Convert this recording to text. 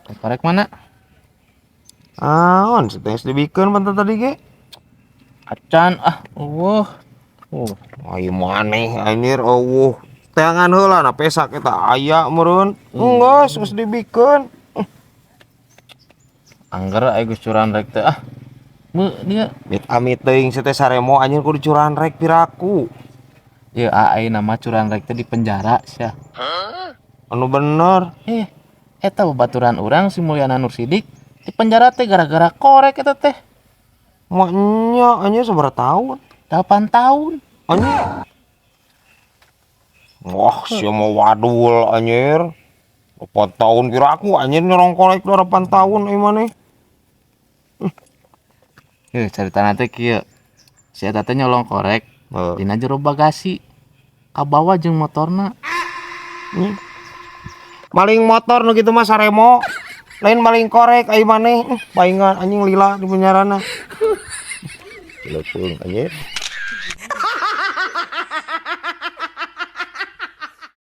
Korek mana? Aon, teh geus dibikeun pan tadi ge. Acan ah, euweuh. Oh, ai maneh anjir euweuh. Teangan heula na pesak eta aya meureun. Enggeus, geus dibikeun. Angger aya geus curan rek teh ah. Meu dia. Mit amit teuing si teh saremo anjir kudu curan rek piraku. Ieu ayeuna mah curan rek teh di penjara sia. Anu bener. Eh, eta babaturan urang si Mulyana Nur Sidik di penjara teh gara-gara korek eta teh. Maknya anjir sabaraha tahun? 8 tahun. Anjir. Wah, sia mah wadul anjir. 8 tahun piraku anjir nyolong korek 8 tahun ai maneh. Eh, caritana teh kieu. Si eta teh nyolong korek Heuh. Dina jero bagasi. Kabawa jeung motorna. Maling motor nu kitu mah saremo. Lain maling korek ai maneh. Paingan anjing lila di penjarana. Cileupeuing anjir.